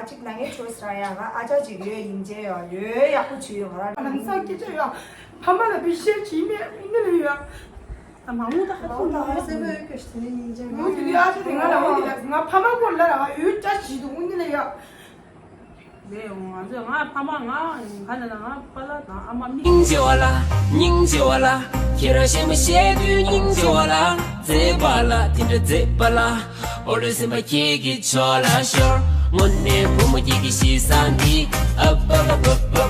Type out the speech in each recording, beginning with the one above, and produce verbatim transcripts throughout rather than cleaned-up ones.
ཅིག་ལ་ངའི་ཆོས་ར་ཡ་ང་ཨ་ཅག་ཅིག་ཡོད་ཡིན་ཅེ་ཡོད་ཡོད་ཡག་པོ་བྱུས་ཡོད་ང་ར། ང་ཚང་སྐད་ཆ་ཡོད། ཕ་མ་ལ་བི་ཤེར་བྱིས་མེད་ཨིན་ནི་ལ་ཡོད། ད་མང་པོ་ད་ཧ་གོ་ད་ཧ་སེ་བོད་ཀྱི་ཞི་ནི་ཡིན་ཅེ་ང་ཡོད་དེ་ཨ་ཅག་དེ་ང་ལ་འོང་དེ་ལ་ང་ཕ་མ་སྐོར་ལ་ར་ང་ཡོད་ཅག་བྱིས་འདུག་ཨིན་ནི་ལ་ཡོད། རེད་འོང་ང་ཚོས་ང་ཕ་མ་ང་ག་ནས་ལ་ང་པཱ་ལགས་དང་ཨ་མ་མིག་སྙིང་རྗེ་བ་ལ། སྙིང་རྗེ་བ་ལ། ཁྱེད་རང་ཞེ་མ་ཞེ་དུས་སྙིང་རྗེ་བ་ལ། མཛེས་པ་ལ་དེ་འདྲ་མཛེས་པ་ལ། ཨོ་ལོ་སེམས་པ་ཁྱེད་ཀྱི་ཕྱོགས་ལ་ཤོར། དངོས་གནས་བུ་མོ་ཁྱེད་ཀྱི་གཤིས་བཟང་འདི། ཨ་བ་བ་བ།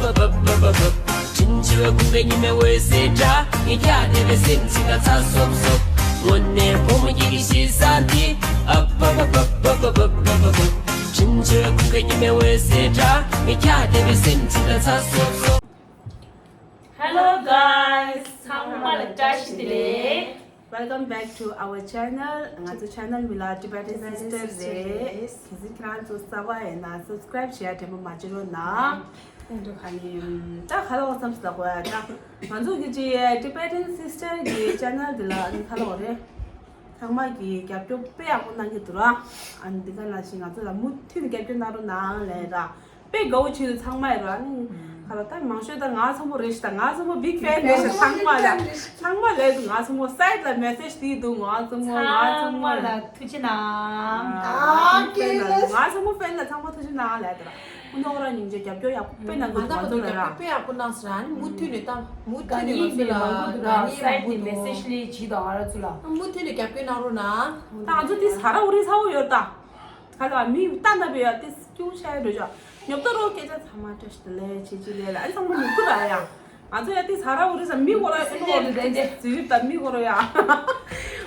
དྲིན་ཆེ་བའི་ཁུངས་ཀྱི་ཉི་མའི་འོད་ཟེར་འདྲ། ངས་ཁྱེད་བསྡད་པའི་སེམས་ཅན་ལ་ཚ་སོབ་སོབ། དངོས་གནས་བུ་མོ་ཁྱེད་ཀྱི་གཤིས་བཟང་འདི། ཨ་བ་བ་བ། དྲིན་ཆེ་བའི་ཁུངས་ཀྱི་ཉི་མའི་འོད་ཟེར་འདྲ། ངས་ཁྱེད་བསྡད་པའི་སེམས་ཅན་ལ་ཚ་སོབ་སོབ། Hello guys, ཚང་མ་ལ་བཀྲ་ཤིས་བདེ་ལེགས། Welcome back to our channel. ང་ཚོ་channel་མིང་ལ་Tibetan Sister་རེད། གལ་སྲིད་ཁྱེད་རང་ཚོ་གསར་པ་ཡིན་ན་subscribe་བྱེད་ཡ་དྲན་པ་མ་བརྗེད་རོགས་གནང་། ཨ་ནི་ད་ག་ལ་བ་བསམ་སི་ལ་གོ་ཡ་ད་ང་ཚོ་གི་ཅི་Tibetan Sister་གི་channel་འདི་ལ་ཨ་ནི་ག་ལ་བ་རེད། ཚང་མ་གི་རྒྱབ་སྐྱོར་དཔེ་ཡག་པོ་གནང་གི་འདུག་ར། ཨ་ནི་འདི་ག་ནང་བཞིན་ང་ཚོ་ལ་མུ་མཐུད་ནས་རྒྱབ་སྐྱོར་གནང་རོགས་གནང་ལབ་ར། དཔེ་དགའ་བོ་བྱེད་འདུག་ཚང་མ་ཡིན་ར། ཨ་ནི་ག་ལ་ད་མང་ཤོས་ད་ང་ཚང་མ་རེད་ཤི་ད། ང་ཚང་མ་big fan་རེད་ཤི་ཚང་མ་ལ། ཚང་མ་ལ་འདུག་ང་ཚང་མ་side་ལ་message་བྲིས་འདུག་ང་ཚང་མ་ང་ཚང་མ་ལ་ཐུགས་རྗེ་གནང་། ཨ་ང་ཚང་མ་fan་ལ་ཚང་མ་ཐུགས་རྗེ་གནང་ལབ་ཡ་ད་ར། ཨ་ནི་ཨོ་ར་སྙིང་རྗེ་རྒྱབ་སྐྱོར་ཡག་པོ་དཔེ་གནང་གི་འདུག་ང་ཚོ་ལ་ར། དཔེ་ཡག་པོ་གནང་སོང་ར། ཨ་ནི་མུ་མཐུད་ནས་ད་མུ་མཐུད་ནས་ང་ཚོ་ལ་ད་ནི་མང་པོ་འདུག་ར་side་ནས་message་ལས་བྲིས་དང་ང་ར་ཚོ་ལ་མུ་མཐུད་ནས་རྒྱབ་སྐྱོར་གནང་རོགས་གནང་། ད་ང་ཚོ་དེ་ཟ་ར་འུ་རི་ཚ་བོ་ཡོད་ད། ག་ལ་མི་ལྟ་ན་བས་ཡ་དེ་སྐྱུང་ཤ་ཡ་འགྲོ་ཤག་ཉོབ་ཏོ་རོ་སྐད་ཆ་ཚང་མ་བཀྲ་ཤིས་བདེ་ལེགས་བྱེད་ཅི་ལས་ལ་ཨ་ཚང་མ་ཉོབ་ཏོ་ར་ཡ། ང་ཚོ་ཡ་དེ་ཟ་ར་འུ་རི་ས་མི་གོ་ར་ཨེ་ནོ་རེད་རེད་རེད་ཟི་རི་ད་མི་གོ་ར་ཡ།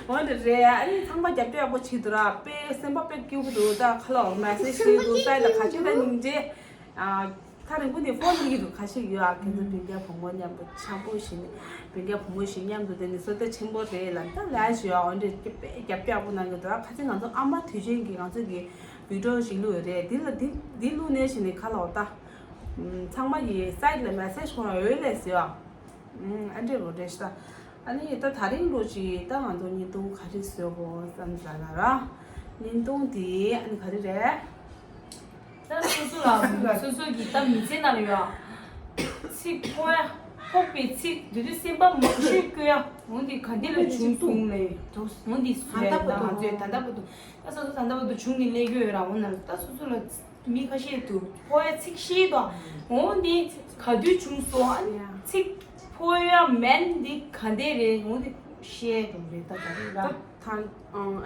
འོ་འདྲ་རེད་ཨ་ནི་ཚང་མ་རྒྱབ་སྐྱོར་ཡག་པོ་བྱེད་དུ་ར་དཔེ་སེམས་པ་དཔེ་སྐྱིད་པོ་འདུག་ད་ཁ་ལོ་message་བྱེད་དུ་སའི་ད་ཁ་ཆེ་ད་སྙིང་རྗེ། ཨ། ཐག་རིང་པོ་ནས་ཕོན་ལ་ཡིན་འདུག་ཁ་ཤས་ཡོད་ཨ། ཁྱེད་ཚོ་སྤུན་ཀྱག་བུ་མོ་མཉམ་དུ་འཆམ་པོ་ཞིག་ནས་སྤུན་ཀྱག་བུ་མོ་ཞིག་མཉམ་དུ་དེ་ནས་བསོད་བདེ་ཆེན་པོ་རེད་ལ་ད་ལས་ཞུ་ཨ། འོན་ཏེ་དཔེ་རྒྱབ་སྐྱོར་ཡག་པོ་གནང་གི་འདུག་ཨ། ཁ་སང་ང་ཚོ་ཨ་མ་དུས་ཆེན་གྱི་ང་ཚོ་གི་video་ཞིག་བླུགས་ཡོད་རེད། འདི་ལ་འདི་འདི་བླུགས་ནས་ཞིག་ནས་ཁ་ལོ་ད་ཚང་མ་གི་side་ལ་message་ཁོ་རང་འོས་ལས་ཟེར་ཨ། ཨ་འདྲས་རོ་རེད་ཤ། ཨ་ནི་ད་ད་རིང་ལོ་ཅིག་ད་ང་ཚོ་བརྙན་ཐུང་ག་རེ་བཟོས་གོ་བསམ་ཟ་ན་ར། བརྙན་ཐུང་དེ་ཨ་ནི་ག་རེ་རེད། ད་སོ་སོ་ལ་སོ་སོ་གི་ད་མི་ཚེ་ནང་ལ་ཡོད། ཚིག་ཕོག་ཡ། ཕོག་པའི་ཚིག་དེ་དུས་སེམས་པ་མང་ཤོས་བཀོད་ཡ། འོ་འདི་ག་འདི་ལ་བྱུང་སོང་ལེ། འོ་འདི་སུ་ད་ལྟ་ཡ་བར་ད་དུ་ང་ཚོས་ད་ལྟ་བར་དུ་ད་སོ་སོ་ད་ལྟ་བར་དུ་བྱུང་ནས་སླེབས་ཡོད་ར། འོ་ན་ད་སོ་སོ་ལ་མི་ཁ་ཤས་དུ་ཕོག་ཡ་ཚིག་ཤེས་དོ། འོ་འདི་ག་དུས་བྱུང་སོང་ཨ་ནི་ཚིག་ཕོག་ཡ་མེན་འདི་ག་འདི་རེད། འོ་འདི་ཤེས་དོ་རེད་ད་ད་རེད་ར། ད་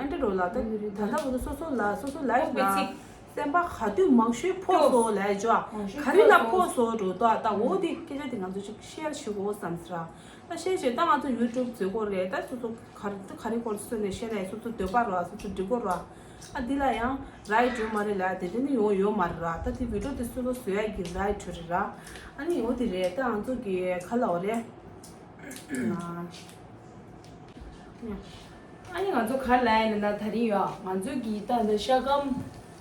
ཨན་ཏི་རོ་ལ་ད་ད་ལྟ་བར་དུ་སོ་སོ་ལ་སོ་སོ་ལ་ཡིག་ལ་སེམས་པ་ག་དུས་མང་ཤོས་ཕོག་སོ་ལ་ཡ་ཇོ་ག་རེ་ལ་ཕོག་སོ་འགྲོ་ད་ད་འོ་དེ་སྐད་ཆ་དེ་ང་ཚོ་ཅིག་ཤེར་ཞུ་དགོས་བསམ་སི་ར། ད་ཤེར་བྱས་ད་ང་ཚོ་ཡུ་ཊུབ་བཟོས་དགོས་རེད། ད་སོ་སོ་ག་རེ་ད་ག་རེ་སྐོར་སོ་ནས་ཤེར་ན་ཡ་སོ་སོ་འདོད་པ་ར་སོ་སོ་འགྲིག་གོ་ར། ཨ་འདི་ལ་ཡང་རའིཊ་ཡོད་མ་རེད་ལ་དེ་དེ་ནི་ཡོང་ཡོད་མ་རེད་ར། ད་དེ་བི་ཌིའོ་དེ་སོ་སོ་བཟོ་ཡ་གི་རའིཊ་རེད་ར། ཨ་ནི་འོ་དེ་རེད། ད་ང་ཚོ་གི་ག་ལ་འོ་རེད། ཨ་ནི་ང་ཚོ་ག་རེ་ལབ་ཡ་ཡིན་ན་ད་རིང་ཡོད་ང་ཚོ་གི་ད་འདི་ཤ་སྐམ་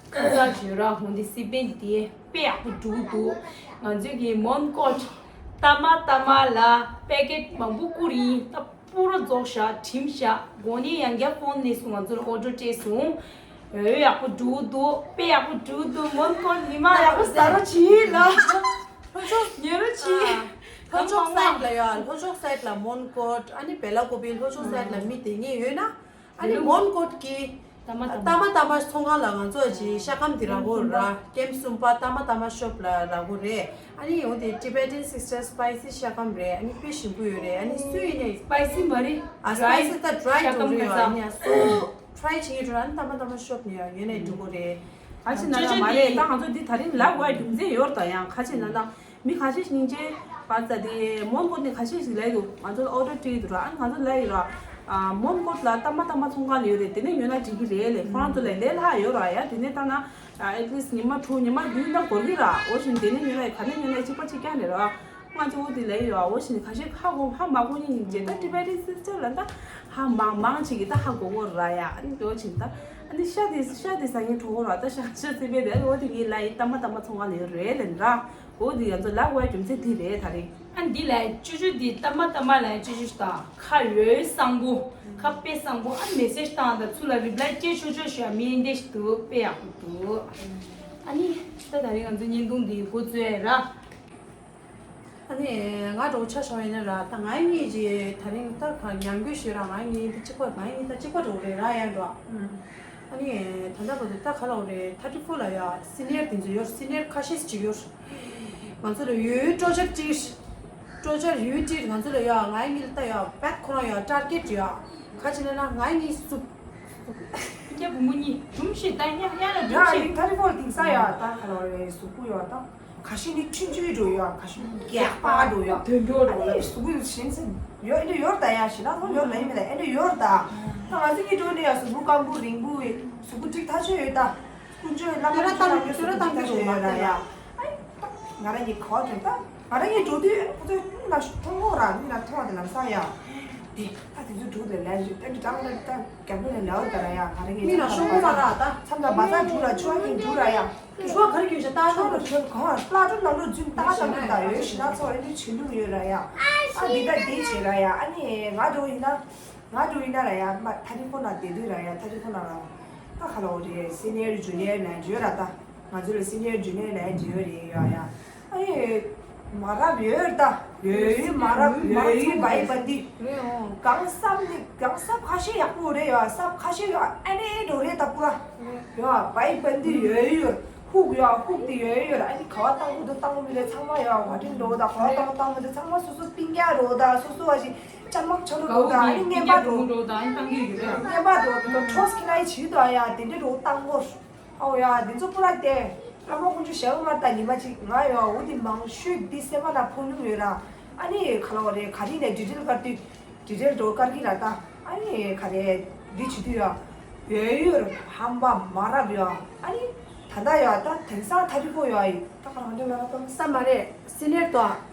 ཁ་ཚ་བྱོས་ར་ཧོང་དེ་སི་པན་དེ་དཔེ་ཡག་པོ་འགྲུག་འདུག་ང་ཚོ་གི་མོན་ཀོཊ་ཏ་མ་ཏ་མ་ལ་པེ་ཀེཊ་མང་པོ་བསྐུར་ཡིན། ད་པུ་ར་རྫོགས་ཤག་གྲིམ་ཤག་གོ་ནི་ཡང་བསྐྱར་ཕོན་ནས་སུ་ང་ཚོར་ཨོ་ཌར་སྤྲད་སོང་། འོ་ཡག་པོ་འགྲུག་འདུག་དཔེ་ཡག་པོ་འགྲུག་འདུག་མོན་ཀོཊ་ཉི་མ་ཡག་པོ་ཟ་རོགས་གྱིས་ལ། ལྷོ་ཕྱོགས་ཉེ་རུ་ཆི། ལྷོ་ཕྱོགས་སའིཌ་ལ་ཡ་ལྷོ་ཕྱོགས་སའིཌ་ལ་མོན་ཀོཊ་ཨ་ནི་བེ་ལ་ཀོ་པི་ལྷོ་ཕྱོགས་སའིཌ་ལ་མི་དེ་ངེས་ཡོད་ན་ཨ་ནི་མོན་ཀོཊ་གི་ཏ་མ་ཏ་མ་ཏ་མ་ཏ་མ་ཚོང་ཁང་ལ་ང་ཚོ་ཅི་ཤ་སྐམ་དེ་རག་གོ་ར་ཀེམ་གསུམ་པ་ཏ་མ་ཏ་མ་ཤོབ་ལ་རག་གོ་རེད། ཨ་ནི་འོ་དེ་Tibetan Sister Spicy་ཤ་སྐམ་རེད། ཨ་ནི་དཔེ་ཞིམ་པོ་ཡོད་རེད། ཨ་ནི་སུ་ཡིན་ནའི་སྤའི་སི་མ་རེད། ཨ་སྤའི་སི་ད་ཌ་རའི་ཤ་སྐམ་འགྲོ་གི་ཡོད། ཨ་ནི་ཨ་སུ་ཊ་རའི་བྱེད་ཀྱི་འགྲོ་ན་ཨ་ནི་ཏ་མ་ཏ་མ་ཤོབ་ནས་ཡང་ཡོད་ནའི་འགྲོ་གོ་རེད། ཁ་ཆེ་ན་ན་མ་རེད། ད་ང་ཚོ་འདི་ད་རིང་ལབ་དགོས་རྒྱུ་མཚན་ཡོད་རེད། ད་ཡང་ཁ་ཆེ་ན་ན་མི་ཁ་ཤས་སྙིང་རྗེ་བ་ཙ་དེ་མོན་གྷོ་ནས་ཁ་ཤས་ཤིག་ལབ་འདུག་ང་ཚོ་ལ་ཨོ་ཌར་སྤྲད་འདུག་ར། ཨ་ནི་ང་ཚོ་ལབ་ཡོད་ར། ཨ་མོན་གྷོ་ལ་ཏ་མ་ཏ་མ་ཚོང་ཁང་ལ་ཡོད་རེད། དེ་ནས་ཉོས་ན་འགྲིག་གི་རེད་ལས། ཁོ་རང་ཚོ་ལ་ལས་སླ་ཡོད་ར། ཡ་དེ་ནས་ལྟ་ན་at least་ཉི་མ་དྲུག་ཉི་མ་བདུན་ད་འགོར་གི་ར། འོ་བཞིན་དེ་ནས་ཉོས་ན་ག་ནས་ཉོས་ན་གཅིག་པ་གཅིག་རྐྱང་རེད་ར། ང་ཚོ་འོ་དེ་ལས་ཡོད། འོ་བཞིན་ཁ་ཤས་ཧ་གོ་ཧ་མ་གོ་ཉིན་ཉིན་བྱས་ད་Tibetan Sister་ལ་ད་ཧ་མ་མང་ཆེ་གི་ད་ཧ་གོ་གོ་ར་ཡ། ཨ་ནི་འོ་བཞིན་ད་ཨ་ནི་ཤ་དེ་ཤ་དེ་ཟ་ཉིན་གྲོགས་གོ་ར། ད་ཤ་ཤ་ཚིག་པས་དེ་འོ་དེ་ངའི་ལ་ཡི་ཏ་མ་ཏ་མ་ཚོང་ཁང་ལ་ཡོད་རེད་ལན་ར། འོ་དེ་ང་ཚོ་ལབ་དགོས་རྒྱུ་མཚན་དེ་རེད་ད་རེད། ཨ་འདི་ལ་ཅུ་ཅུ་འདི་ཏ་མ་ཏ་མ་ལ་ཅུ་ཅུ་ཞིག་དང་ཁ་ཡོད་བཟང་པོ་ཁ་དཔེ་བཟང་པོ་ཨ་ནི་མེ་སེཇ་བཏང་དང་ཚུར་ལ་རི་པ་ལའི་སྐྱེ་ཆོག་ཆོག་ཞིག་མི་འདི་ཞིག་འདུག་དཔེ་ཡག་པོ་འདུག་ཨ་ནི། ད་ད་རིང་ང་ཚོ་བརྙན་ཐུང་འདི་འགོ་བཙུགས་ཡས་ར། ཨ་ནི་ང་འགྲོ་ཆ་ཤོར་ཡིན་ན་ར། ད་ང་གཉིས་ཀྱི་ད་རིང་ད་ག་ཉམས་རྒུད་ཞུས་ར། ང་གཉིས་ད་གཅིག་པ། ང་གཉིས་ད་གཅིག་པ་འགྲོ་རེད་ར། ཡང་འགྲོ། ཨ་ནི་ད་ལྟ་བར་དུ་ད་ག་ལ་འོ་རེད། ཐར་ཊི་ཕོར་ལ་ཡ་སི་ནི་ཡར་དེ་ཚོ་ཡོད། སི་ནི་ཡར་ཁ་ཤས་ཅིག་ཡོད། ང་ཚོ་ལ་ཡོད་ཡོད་སྤྲོ་འཆར་ཅིག་སྤྲོ་འཆར་ཡོད་ཅིག་ང་ཚོ་ལ་ཡ། ང་གཉིས་ལ་ད་ཡ་བད་ཁོ་རང་ཡ་ཊར་གེ་ཊི་ཡ། ག་ཅི་ལབ་ན་ང་གཉིས་སུ། སྐྱ་བུ་མོ་གཉིས་སྒྲུང་ཞིག་ད་ཡ་ཡ་ལ་སྒྲུང་ཡ་ཞིག་ཡིན། ཐར་ཊི་ཕོར་དེང་སང་ཡ་ད་ག་ལ་རེད། གཟུགས་པོ་ཡ་ད་ཁ་ཤས་ནི་ཆུང་ཆུང་འགྲོ་ཡ། ཁ་ཤས་ནི་རྒྱགས་པ་འགྲོ་ཡ། དོན་འགྲོ་རེད། ཨ་ནི་གཟུགས་པོ་ཞན་ས་ཡོད། ཨེ་འདྲ་ཡོད་ད་ཡ། ཞེ་ན་ཐོང་ཡོད་ལ་ཡིན་མེད་ད། ཨེ་འདྲ་ཡོད་ད། ད་ང་ཚོ་གཉིས་འགྲོ་ནི་ཡ་གཟུགས་པོ་སྐམ་པོ་རིང་པོ་གཟུགས་པོ་གྲིག་ཐག་ཆོད་ཡོད་ད། ཀུན་སྤྱོད་བླ་མ་ཁྱོད་རང་ཁྱོད་རང་ཁྱོད་རང་ཁྱོད་རང་ཡོད་ར་ཡ། ཨ་ནི་ད་ང་རང་གི་ག་བ་དྲན་ད། ང་རང་གི་འགྲོ་དུས་ཁོ་ཚོས་ན་མཐོང་གོ་ར། མི་ན་མཐོང་བ་དེ་ལམ་སང་ཡ། དེ་ད་དེ་ཚོ་འགྲོ་དེ་ལན་རེ་ད་འདི་ད་ང་ད་རྒྱབ་ལོགས་ནས་ལའོ་ད་ར་ཡ། ང་རང་གི་མི་ན་ཤོང་གོ་མ་ར། ད་མཚམས་ད་བ་ས་འགྲོ་ར། ཆུ་བ་གིན་འགྲོ་ར་ཡ། ཆུ་བ་ག་རེ་གྱོན་ཤག་ད་ཆུ་བ་ག་རེ་གྱོན་གང་བ་པླ་ཏོ་ནང་ལོགས་རྫུན་ཏག་ཏག་གི་ད་ཡོད། ཞེ་ན་ཚོ་ཨེ་འདྲ་བྱེད་ལུགས་ཡོད་ར་ཡ། ཨ་འདི་ད་འདི་བྱེད་ར་ཡ། ཨ་ནི་ང་འགྲོ་ཡིན་ན། ང་འགྲོ་ཡིན་ན་ར་ཡ། མ་ཐ་རི་ཁོ་ན་བསྡད་དུས་ར་ཡ། ཐ་རི་ཁོ་ན་ར་ད་ག་ལ་འོ་རེད། སི་ནི་ཡར་ཇུ་ནི་ཡར་ལན་ཡོད་ར། ད་ང་ཚོ་ལ་སི་ནི་ཡར་ཇུ་ནི་ཡར་ལན་ཡོད་རེད་ཡ་ཡ། ཨ་ཡེ་མ་རབས་ཡོད་ར། ད་ཡོད་ཡོད་མ་རབས་ཡོད་ཡོད། བའི་བན་དི་རེད། འོ་གང་སམ་ནི་གང་སམ་ཁ་ཤས་ཡག་པོ་རེད་ཡ། སམ་ཁ་ཤས་ཡ་ཨ་ནེ་འགྲོ་རེད་ད་པུ་ར་ཡ། བའི་བན་དི་ཡོད་ཡོད། ཧུག་ཡོད། ཧུག་དེ་ཡོད་ཡོད། ཨ་ནི་ག་བ་བཏང་དགོས་འདུག་བཏང་དགོས་མི་རེད། ཚང་མ་ཡོད། ཝ་ཏིང་འགྲོ་དང་ག་བ་བཏང་བཏང་མི་འདུག་ཚང་མ་སོ་སོ་པིང་རྒྱག་འགྲོ་དང་སོ་སོ་བ་ཞིག་ཅམ་མག་ཆོ་འགྲོ་དང་། ཨ་ནི་རྔན་པ་འགྲོ། རྔན་པ་འགྲོ་དང་ཨ་ནི་བཏང་གི་ཡོད་རེད། རྔན་པ་འགྲོ་དེ་ཚོ་ཁྲོས་ཁི་ལའི་བྱིས་དོ་ཨ་ཡ། དེ་འདྲའི་འགྲོ་བཏང་དགོས། ཨའོ་ཡ་དེ་ཚོ་པུ་ར་དེ་བླ་མ་དཀོན་མཆོག་ཞལ་དཀར་དམར་དང་ཉི་མ་གཅིག་ང་ཡོད། འོ་དེ་མང་ཤོས་དེ་སེམས་པ་ན་ཕོག་མྱོང་ཡོད་ར། ཨ་ནི་ག་ལ་བ་རེད། ག་རེ་ནས་ཌི་ཊེལ་དཀར་དུས། ཌི་ཊེལ་འགྲོ་དཀར་གྱི་ར་ད། ཨ་ནི་ག་རེ་འདི་བྱེད་དུས་ཡ། ཡོད་ཡོད་ཧམ་པ་མ་རབས་ཡ། ཨ་ནི་ད་ལྟ་ཡ་ད་དེང་སང་ཐ་ཊི་ཕོར་ཡ་ཡི་ད་ག་རང་འདྲ་ལ་ད་ས་མ་རེད། སི་ནི་ཡར་དོ།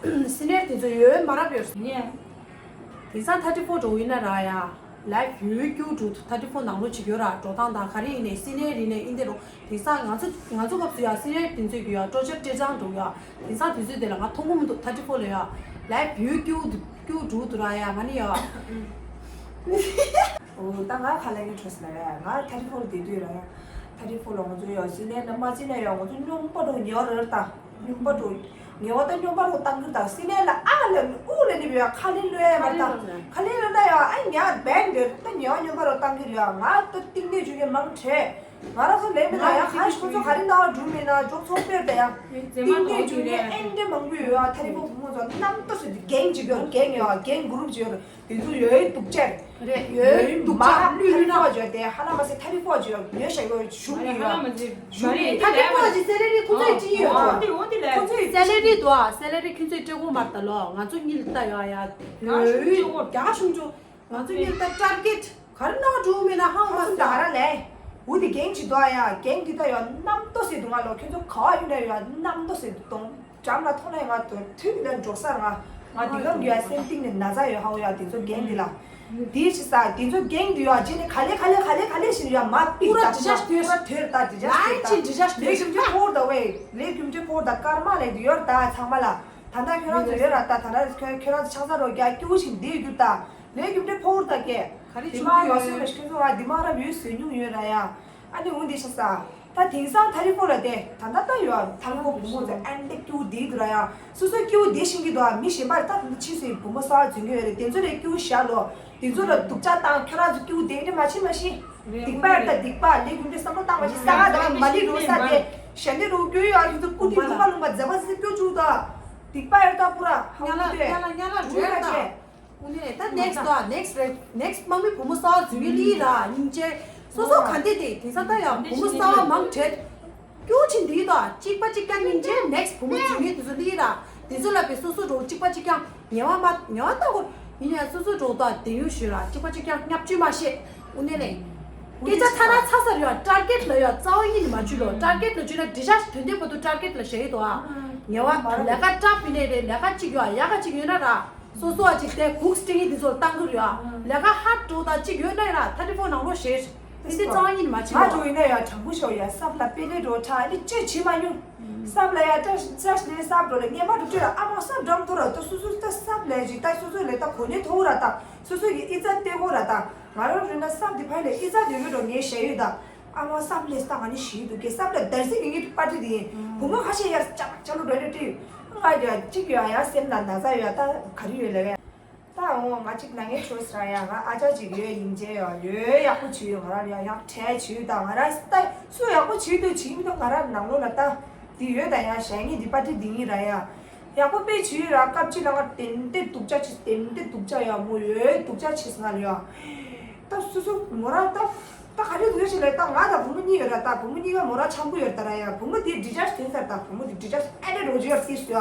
སི་ནི་ཡར་དེ་ཚོ་ཡོད་མ་རབས་ཡོད་ཟེར་ནས། དེང་སང་ཐ་ཊི་ཕོར་འགྲོ་ཡིན་ན་ར་ཡ། ལའིབ་ཡོད་སྐྱུ་འགྲོ། ཐ་ཊི་ཕོར་ནང་ལོགས་ཅིག་ཡོད་ར། འགྲོ་སྟངས་དང་ག་རེ་ཡིན་ནའི་སི་ནི་ཡར་ཡིན་ནའི་ཨིན་དེ་རུ། དེང་སང་ང་ཚོ་ང་ཚོ་སྐབས་སུ་ཡ་སི་ནི་ཡར་དེ་ཚོས་ཀྱི་ཡ་སྤྲོ་འཆར་སྤྲད་ཙང་འགྲོ་ཡ། དེང་སང་དེ་ཚོས་དེ་ལ་ང་མཐོང་གི་མི་འདུག་ཐ་ཊི་ཕོར་ལ་ཡ་ལའིབ་ཡོད་སྐྱུ་འདུག་སྐྱུ་འགྲོ་འདུག་ར་ཡ། ང་ནི་ཡ། ཨོ་ད་ང་ག་ལ་ངའི་ཁྲོད་ཟེར་ན་ཡ། ང་ཐ་ཊི་ཕོར་ལ་བསྡད་དུས་ར་ཡ། ཐ་ཊི་ཕོར་ལ་ང་ཚོ་ཡ་སི་ནི་ཡར་ན་མ་བརྩིས་ན་ཡ། ང་ཚོ་སྨྱོན་པ་འགྲོ་ཉོ་རེད་ད། སྨྱོན་པ་འགྲོ་ཉོ་བ་ད་སྨྱོན་པ་རོ་བཏང་གི་ད། སི་ནི་ཡར་ལ་ཨ་ལ་ཨུ་ལ་ནི་བ་ཡ། ཁ་ལེ་ལོས་ཡ་མ་ད། ཁ་ལེ་ལོ་ན་ཡ་ཨ་ཉ་བན་འདིར་ད་ཉོ་སྨྱོན་པ་རོ་བཏང་གི་རེད་ཡ། ང་ད་ཏིང་ནེ་ཇུ་ཡ་མང་ཁྲེ། ང་རང་ཚོ་ལས་མི་ལ་ཡ། ཁ་ཤས་ཁོ་ཚོ་ག་རེ་ན་བ་འགྲུལ་མེད་ན་འཇོག་ཚོགས་སྤེལ་ད་ཡ། ཏིང་ནེ་ཇུ་ཡ་ཨེ་འདྲ་མང་པོ་ཡོད་ཡ། ཐ་རི་ཕོ་བུ་མོ་ཚོ་རྣམ་ཏོ་སེ་གེང་ཅིག་ཡོད། གེང་ཡོད། གེང་གུ་རུབ་ཅིག་ཡོད། དེ་ཚོ་ཡོད་དུག་ཅེར་རེད། ཡོད་དུག་ཅེར་ལུས་ལུས་ན་ཇོ་དེ་ཧ་ལ་མ་སེ་ཐ་རི་ཕོ་ཇོ་ཉོ་ཤ་ཡོད་ཞུགས་ཡོད། ཞུགས་ཡོད། ཐ་རི་ཕོ་ཇི་སེ་ལེ་རི་ཁོ་ཚོས་ཅི་ཡོད། ཁོ་ཚོས་སེ་ལེ་རི་དུ་ཨ། སེ་ལེ་རི་ཁོ་ཚོས་སྤྲད་གོ་མར་ད་ལོ། ང་ཚོ་གཉིས་ལ་ལྟ་ཡོད་ཡ། ཡོད་རྒྱ་ཤུང་ཇོ། ང་ཚོ་གཉིས་ལ་ད་ཊར་གེཊ་ག་རེ་གནང་འགྲོ་མེད་ན་ཧང་མ་ང་ཚོ་ད་ར་ལས། འུ་དེ་གེང་ཅི་དོ་ཡ། གེང་འདི་ད་ཡོད་རྣམ་ཏོ་སེ་དུ་ང་ལོ། ཁྱོད་ཚོ་ག་བ་ཡོད་ན་ཡོད་རྣམ་ཏོ་སེ་དུ་གཏོང་། འགྲམ་ལ་ཐོག་ན་ང་དོ་ཐུག་ལ་འགྲོ་སར་ང་ང་འདི་གམ་གྱི་ཡ་སེམས་གཏིང་ནས་ན་ཚ་ཡོད་ཧ་འོ་ཡ། དེ་ཚོ་གེང་འདི་ལ་འདི་ཅི་ས་དེ་ཚོ་གེང་འདི་ཡོད་ཅི་ནས་ག་ལེ་ག་ལེ་ག་ལེ་ག་ལེ་ཞིག་ཡོད་མ་པི་ད་ཇི་ཇ་ཐོས་ར་ཐོས་ད་ཇི་ཇ་ཐོས་ད་ལེ་གུམ་ཅི་ཕོར་ད་ཝེ་ལེ་གུམ་ཅི་ཕོར་ད་ཀར་མ་ལེ་འདི་ཡོད་ད་ཚང་མ་ལ། ད་ལྟ་ཁྱོད་རང་ཚོ་ཡོད་ར་ད། ད་ལྟ་ཁྱོད་ཁྱོད་རང་ཚོ་ཆང་ས་རོ་རྒྱ་སྐྱུ་ཞིག་འདི་རྒྱུ་ད་ལེ་གུམ་ཅི་ཕོར་ད་ཀེ་ག་རེ་འདི་མ་ཡོད་སེ་ཁྱོད་ཚོ་ང་འདི་མ་ར་ཡོད་ཟོས་མྱོང་ཡོད་ར་ཡ། ཨ་ནི་འོ་འདི་ཤ་ས། ད་དེང་སང་ཐ་རི་ཕོ་ལ་དེ་ད་ལྟ་ད་ཡོད། ཐ་རི་ཕོ་བུ་མོ་ཚོ་ཨན་ཏེ་སྐྱུ་བསྡད་འདུག་ར་ཡ། སོ་སོ་སྐྱུ་བསྡད་ཤིང་གི་འདུག་ཨ། མི་གཞན་པར་ད་ཕྱིས་སུ་བུ་མོ་གསར་བ་འཛུལ་གྱི་ཡོད་རེད། དེ་ཚོ་ལས་སྐྱུ་བཞག་ལོ། དེ་ཚོ་ལ་སྡུག་ཅག་བཏང་། ཁྱོད་རང་ཚོ་སྐྱུ་བསྡད་འདི་མ་ཤི་མ་ཤི། སྡིག་པ་ཡར་ད་སྡིག་པ་ལས་རྒྱུ་འབྲས་བསམ་བློ་བཏང་མ་ཤི། ས་ག་ད་མ་ལི་རུ་ས་དེ་གཞན་དེ་རུ་སྐྱུ་ཡོད་ཨ། ཁྱོད་ཚོ་སྐུ་དྲིན་ལུང་པ་ལུང་པ་མཛད་པ་སི་སྐྱུ་བཅུག་ད། སྡིག་པ་ཡར་ད་པུ་ར་ཧ་ཉ་ལ་གུ་དེ་ཉ་ལ་ཉ་ལ་རུ་རེད་ད་ད། དེ། དངོས་གནས་ད་ནེགསི་ཊི་དང་ནེགསི་ཊི་རེད། ནེགསི་ཊི་དམག་མི་བུ་མོ་གསར་བ་འཛུལ་ཡོད་ལི་ར་སྙིང་རྗེ། སོ་སོ་ག་འདི་དེ་དེང་སང་ད་ཡང་བུ་མོ་གསར་བ་མང་དྲགས། སྐྱུར་ཕྱིན་འདི་དང་གཅིག་པ་གཅིག་རྐྱང་སྙིང་རྗེ། ནེགསི་ཊི་བུ་མོ་འཛུལ་ཡོད་དེ་ཚོ་ལི་ར་དེ་ཚོ་ལ་བས་སོ་སོ་འགྲོ་གཅིག་པ་གཅིག་རྐྱང་ངལ་བ་མ་ངལ་བ་ལྟ་གོ། ཡིན་ཡང་སོ་སོ་འགྲོ་དང་དེ་ཡོད་ཞུ་ར་གཅིག་པ་གཅིག་རྐྱང་བརྙས་བཅོས་མ་བྱེད། དངོས་གནས་ལས། སྐད་ཆ་ཚ་ན་ཚ་ས་རེད་ཡ། ཊར་གེཊ་ལ་ཡ་རྩ་བ་ཉིད་ནས་མ་བཅོས་ལོ། ཊར་གེཊ་ལ་བཅོས་ན་འགྲིག་ཤག་དོན་དེ་བར་དུ་ཊར་གེཊ་ལ་བྱེད་ཡོད་དོ་ཨ། ངལ་བ་ལས་ཀ་སྐྲག་པའི་ནས་རེད། ལས་ཀ་གཅིག་ཡོད་ཨ། ཡག་ག་གཅིག་ཡོད་ན་ར། སོ་སོ་ཨ་གཅིག་དེ་གུག་སྤྲད་ཡིན་དེ་ཚོ་ལ་བཏང་གི་རེད་ཨ། ལས་ཀ་ཧར་འགྲོ་དང་གཅིག་ཡོད་ན་ཡ་ར་ཐ་ཊི་ཕོར་ནང་ལོགས་བྱེད། དེ་འདི་རྩ་བ་ཉིད་ནས་མ་བྱེད་ང་ལོ། འགྲོ་ཡིན་ན་ཡ་དྲང་པོ་ཤོག་ཡ། སབ་ལ་པེ་ལེ་འགྲོ་ཁྲ་ཨ་ནི་ཅི་བྱེད་མ་མྱོང་། སབ་ལ་ཡ་ཏྲ་ཏྲ་ནས་སབ་འགྲོ་ལ་ངེས་མ་འགྲོ་ཅི་ལ་ཨ་མ་སབ་འགྲམ་ཐོ་ར་ཏོ་སོ་སོ་ཏ་སབ་ལས་ཅིག་ཏ་སོ་སོ་ལས་ཏ་གོ་ནས་ཐོ་ར་ཏ་སོ་སོ་གི་ཨི་ཙ་ཏེ་གོ་ར་ཏ་ང་རང་རུ་ན་སབ་དེ་ཕ་ལས་ཨི་ཙ་དེ་གོ་འགྲོ་ངས་བཤད་ཡོད་ཏ། ཨ་མ་བསམ་ལས་ལྟ་ག་ནི་ཞིག་འདུག་གས་བསམ་ལས་དར་སི་གི་ངའི་པར་ཊི་དེ་ཡིན། བུ་མོ་ཁ་ཤས་ཡར་ཅག་ཅག་ལོ་འགྲོ་རེ་ཏི། ང་ཡ་གཅིག་ཡོད་ཡ་སེམས་ན་ན་ཚ་ཡོད་ད་ག་རེ་ཡོད་ལས་གས། ད་འོ་ང་གཅིག་ན་ངའི་ཆོས་ར་ཡ་ང་ཨ་ཅག་ཅིག་ཡོད་ཡིན་ཅེ་ཡོད་ཡོད་ཡག་པོ་བྱུས་ཡོད་ང་ར་ཡ་ཡག་ཁྲལ་བྱུས་ད་ང་ར་ད་སུ་ཡག་པོ་བྱུས་འདུག་བྱུས་མི་འདུག་ང་ར་ནང་ལོ་ལ་ད་དེ་ཡོད་ད་ཡ་ཞ་ངའི་འདི་པར་ཊི་འདི་ཡིན་ར་ཡ། ཡག་པོ་དཔེ་བྱུས་ར་སྐབས་ཅིག་ལ་ང་ཏན་ཏན་སྡུག་ཅག་ཆེ་ཏན་ཏན་སྡུག་ཅག་ཡ་མོ་ཡོད་སྡུག་ཅག་ཆེ་སོང་ང་ལ་ཡ། ད་སུ་སུ་མོ་ར་ད་ད་ག་རེ་འདུག་ཞིག་ལས་ད་ང་དང་བུ་མོ་གཉིས་ཡོད་ར་ད་བུ་མོ་གཉིས་ཀ་མོ་ར་ཆང་བུ་ཡོད་ད་ར་ཡ་བུ་མོ་དེ་འདྲི་ཅག་ཟིན་ཚར་ད་བུ་མོ་དེ་འདྲི་ཅག་ཨེ་རེ་རོ་ཇི་ཡར་སིས་ཡ་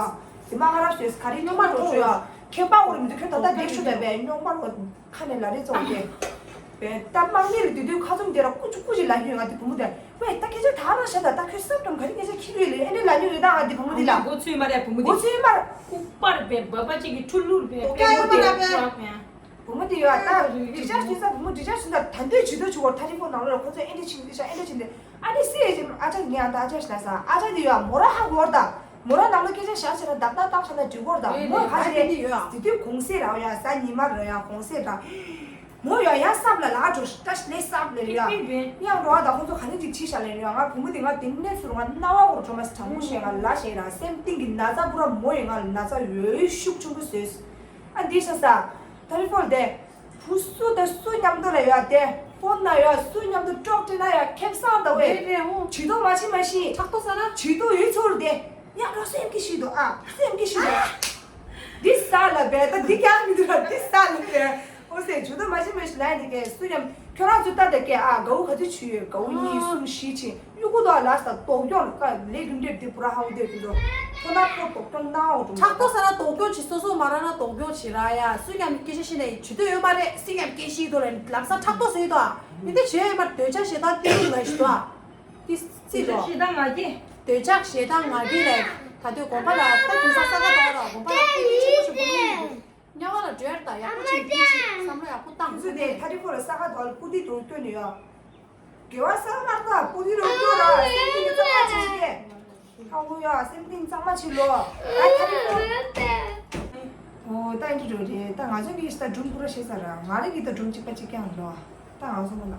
དེ་མ་ང་ར་ཟོས་ག་རེ་སྨྱོན་མ་རོ་ཇི་ཡ་ཁྱད་པར་འོ་རེ་མི་འདུག་ཁྱོད་ད་ལྟ་བསྡད་ཤོག་ད་བས་སྨྱོན་མ་རོ་ཁ་ནས་ལ་རེ་ཙོག་དེ་བས་ད་དམག་མི་ལ་དུས་དུས་ཁ་ཚུམ་དེ་ར་ཀུ་ཅུ་ཀུ་ཅུ་ལ་ཉོས་ང་དེ་བུ་མོ་དེ། ཝེ་ད་སྐད་ཆ་ད་རང་བཤད་ད་ད་ཁྱོད་སེམས་ཁྲམ་ག་རེ་སྐད་ཆ་ཁྱི་ལུས་ལས་ཨེ་འདྲ་ལ་ཉུག་ཡོད་ད་ང་འདི་བུ་མོ་འདི་ལ། མགོ་ཚོས་མ་རེད་བུ་མོ་འདི། མགོ་ཚོས་མ་རེད། ལྐུགས་པར་བས་བ་བ་གཅིག་གི་ཁྲུ་ལུར་བས་དོ་ཀ་ཡོད་མ་རེད་པས། བུ་མོ་འདི་ཡོད་ད་འདི་ཅག་ཤི་ས་བུ་མོ་འདི་ཅག་ཤི་ས་ད་འདོད་ཇུས་འདོད་ཆུ་བོར་ཐ་རི་ཕོ་ནང་ལོ་ལ་ཁོ་ཚོས་ཨེ་འདྲ་ཕྱིན་འདི་ཤ་ཨེ་འདྲ་ཕྱིན་འདི་ཨ་ནི་སི་ཨེ་ཅེ་ཨ་ཅག་ངས་ཨ་ད་ཨ་ཅག་ཤི་ན་ས་ཨ་ཅག་འདི་ཡོད་མོ་ར་ཧ་གོ་བར་ད་མོ་ར་ནང་ལོ་སྐད་ཆ་བཤད་བྱས་ན་བདག་བདག་བཏང་བྱས་ན་འགྲིག་གོ་བར་ད་མོ་ག་ཅི་རེད་འདི་ཡོད་དེ་དུས་གུང་སེང་ར་ཡ་ས་ཉི་མ་ར་ཡ་གུང་སེང་ར། མོ་ཡང་ཡང་བསམ་ལ་ལ་འགྲོ་ཤི་ཀ་ཤི་ལས་བསམ་ལས་ཡ། ཡང་འགྲོ་བ་དང་ཁོང་ཚོ་ག་ནས་ཅིག་ཕྱི་ཤ་ལས་ཡ་ང་བུ་མོ་དེ་ང་དེ་ནས་ཚུར་ང་རྣ་བ་འོར་འགྲོ་མ་སི་དྲང་པོ་བཤད་ང་ལ་བཤད་ར་སེམས་གཏིང་གི་ན་ཚ་པུ་ར་མོ་ཡི་ང་ལ་ན་ཚ་ཡོད་ཤུགས་ཆུང་པོ་བཟོས། ཨ་འདི་ཤ་ས་ད་རི་ཕོལ་དེ་བུ་སུ་དང་སུ་མཉམ་དུ་ལ་ཡོད་དེ་ཕོན་ན་ཡོད་སུ་མཉམ་དུ་ཀྲོག་ཏྲི་ན་ཡོད་ཁེབ་སང་ད་བས་རེད་རེད་ཧོ། ཇུས་གཏོགས་མ་བྱེད་མ་ཤི་ཕྲག་དོག་ས་ན་ཇུས་གཏོགས་ཡོད་ཚོར་དེ་ཡང་རོ་སེམས་ཀྱི་ཤི་དོ་ཨ་སེམས་ཀྱི་ཤི་དོ། འདི་ས་ལ་བས་ད་འདི་ཀྱང་མི་འདུག་ར་འདི་ས་ལ་བས། ཨོ་སེ་ཇུ་ད་མ་ཤི་མ་ཤི་ལན་འདི་ཀའི་སུ་ཡང་ཁྱོད་རང་ཚོ་ལྟ་དེ་ཀའི་ཨ་དགའ་བོ་ག་ཚོད་ཆུ་ཡོད་དགའ་བོ་གཉིས་གསུམ་བཞི་ཆེ་གཡུ་གུ་དོ་ལ་ས་དོག་ཡོང་ཀ་ལེ་རྒྱུ་འབྲས་འདི་པུ་ར་ཧའུ་དེ་དུ་དོ་ཁོ་ན་ཁོ་དོག་ཀྱོང་ན་འོ་དུ་ཕྲག་དོག་ས་ན་དོག་ཀྱོང་ཆེ་སོ་སོ་མ་ར་ན་དོག་ཀྱོང་ཆེ་ར་ཡ་སུ་ཡང་སྐད་ཆ་ཤི་ནས་ཇུ་ད་ཡོད་མ་རེད་སི་ཡང་སྐད་ཤི་དོ་ལ་ལམ་ས་ཕྲག་དོག་ཟེར་དོ་ཨ་མི་དེ་བྱེད་ཡོད་མ་འདོད་ཆགས་ཞེ་ད་ཏི་རུ་ལ་ཞི་དོ་ཨ། ཏི་སི་ལོ། ཞེ་ད་ང་རྒྱལ། འདོད་ཆགས་ཞེ་ད་ང་རྒྱལ་ལས་ད་དུས་དགོན་པ་ལ་ད་དུས་ས་ས་ག་དོ་ར་དགོན་པ་ལ་ཏི་ཏི་ཆེན་པོ་ཞིག་བུ་མོ་ཡིན་དུས། དམྱལ་བ་ལ་འགྲོ་ཡར་ད་ཡག་པོ་ཅིག་འདི་ཅིག་བསམ་བློ་ཡག་པོ་བཏང་ཁོ་ཚོས་དེ་ཐ་རི་ཁོ་ལ་ས་ཁ་དོག་ལ་པུ་ཏི་དུ་སྐྱོན་ནས་ཡོད། དགེ་བ་ས་མར་ད་པུ་ཏི་རུ་སྐྱོ་ར་སེམས་ཏིང་གི་གཙང་མ་བྱེད་ཀྱི་ཧ་གོ་ཡ་སེམས་ཏིང་གཙང་མ་བྱེད་ལོ། ད་ཐ་རི་ཁོ། ཨོ་ད་འདི་འགྲོ་རེད་ད་ང་ཚོ་གི་ད་སྒྲུང་པུ་ར་ཤེས་ས་ར་ང་རང་གི་ད་སྒྲུང་གཅིག་པ་གཅིག་རྐྱང་ལོ། ད་ང་ཚོ་མ་ལ།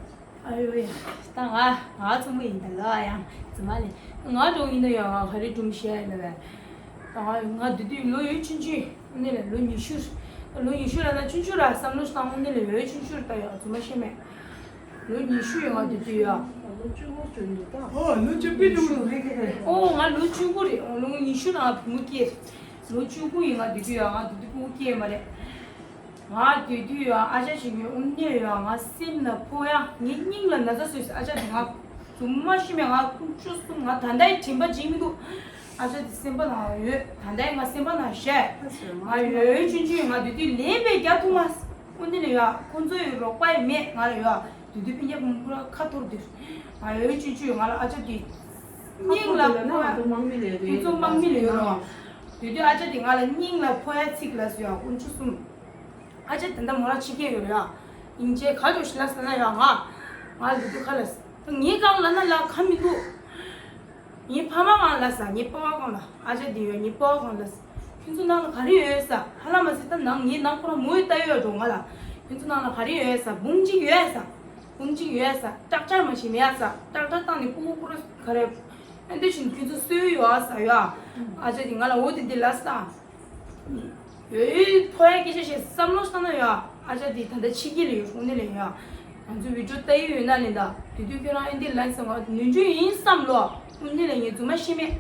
ཨ་ཡོ་ཡ། ད་ང་ང་ཚོ་མོ་ཡིན་ད་ལ་ཡང་ཙི་མ་ལེ། ང་སྒྲུང་ཡིན་ན་ཡང་ང་ག་རེ་སྒྲུང་བཤད་ཡ་ལ་བས། ད་ང་ང་དུས་དུས་ལོ་ཡོད་ཆུང་ཆུང་ནི་ལ་ལོ་ཉི་ཤུ། ལོ་ཉི་ཤུ་ལ་ན་ཆུང་ཆུང་ར་བསམ་བློ་བཏང་ནི་ལ་ཡོད་ཆུང་ཆུང་ར་ད་ཡ་ཙི་མ་ཤེས་མེད། ལོ་ཉི་ཤུ་ཡོད་ང་དུས་དུས་ཡ། ཨོ་ལོ་བཅུ་དགུ་རེད་རེད། ཨོ་ང་ལོ་བཅུ་དགུ་རེད་ཨོ་ལོ་ཉི་ཤུ་ལ་ང་བུ་མོ་སྐྱེས། ལོ་བཅུ་དགུ་ཡིན་ང་དུས་དུས་ཡ་ང་དུས་དུས་ཕྲུ་གུ་སྐྱེས་མ་རེད། ང་དུས་དུས་ཡང་ཨ་ཅག་ཞིག་ཡོད་དངོས་གནས་ཡང་ང་སེམས་ལ་ཕོག་ཡ་ངའི་སྙིང་ལ་ན་ཚ་བཟོས་ཨ་ཅག་དེ་ང་རྫུན་མ་ཤི་མེད་ང་ཀུན་སྤྱོད་གསུམ་ང་ད་ལྟའི་དྲན་པ་བརྗེད་མི་འདུག་ཨ་ཅག་དེ་སེམས་པ་ནང་ཡོད་ད་ལྟའི་ང་སེམས་པ་ནང་བཞག་ང་ཡོད་ཆུང་ཆུང་ང་དུས་དུས་ལན་པའི་རྒྱ་ཐུག་མ་དངོས་གནས་ལ་ཡ་ཁོང་ཚོ་ཡི་རོགས་པ་ཡི་མེད་ང་ལ་ཡ་དུས་དུས་སྤུན་ཀྱག་ཕྲུ་གུ་ཁ་འཐོར་དུས་ང་ཡོད་ཆུང་ཆུང་ང་ལ་ཨ་ཅག་དེ་སྙིང་ལ་ཕོག་ཡ་ཁོང་ཚོ་དམག་མི་ལ་ཡོད་རོགས་དུས་དུས་ཨ་ཅག་དེ་ང་ལ་སྙིང་ལ་ཕོག་ཡ་ཚིག་ལ་སུ་ཡ་ཀུན་སྤྱོད་གསུམ། ཨ་ཅག་དེ་འདྲ་མོ་རང་ཕྱི་རྒྱལ་ཡོད་རེད་ཡ། ཨིན་ཇི་ག་འགྲོ་ཤི་ལ་ཟེར་ན་ཡ་ང་། ང་ལ་དུས་ཁ་ལ་ཟེར། ངའི་གང་ལ་ན་ལ་ཁ་མི་འདུག་ངའི་ཕ་མ་གང་ལ་ཟེར་ངའི་པ་ཕ་གང་ལ་ཨ་ཅག་དེ་ཡོད་ངའི་པ་ཕ་གང་ལ་ཟེར། ཁྱོད་ཚོ་ནང་ལ་ག་རེ་ཡོད་ཟེར་ཧ་ལམ་མ་ཟེར་ད་ནང་ངའི་ནང་ཁོ་རང་མོ་ཡི་ལྟ་ཡོད་འགྲོ་ང་ལ། ཁྱོད་ཚོ་ནང་ལ་ག་རེ་ཡོད་ཟེར་འབུམ་གཅིག་ཡོད་ཟེར། འབུམ་གཅིག་ཡོད་ཟེར་ཀྲག་ཀྲག་མ་ཞིག་མེད་ཟེར་ཀྲག་ཀྲག་བཏང་ནས་ཕྲུ་གུ་ཕྲུ་གུ་ག་རེ། ཨ་འདི་བཞིན་ཁྱོད་ཚོ་སུ་ཡོད་ཟེར་ཡ། ཨ་ཅག་དེ་ང་ལ་འོ་དེ་འདི་ལ་ཟེར། ཡོད་ཡོད་ཕོ་ཡ་སྐད་ཆ་བཤད་བསམ་བློ་བཏང་ན་ཡ། ཨ་ཅག་དེ་ད་ལྟ་ཕྱི་རྒྱལ་ལ་ཡོད་དངོས་གནས་ལ་ཡ། ང་ཚོ་བི་ཌིའོ་ལྟ་ཡི་ཡོད་ན་ལེ་ད། དེ་དུས་ཁྱོད་རང་ཨེ་འདི་ལན་ཟེར་ང་ནུས་རྒྱུ་ཡིན་བསམ་ལོ། དངོས་གནས་ལ་ངས་རྫུན་མ་ཤེས་མེད།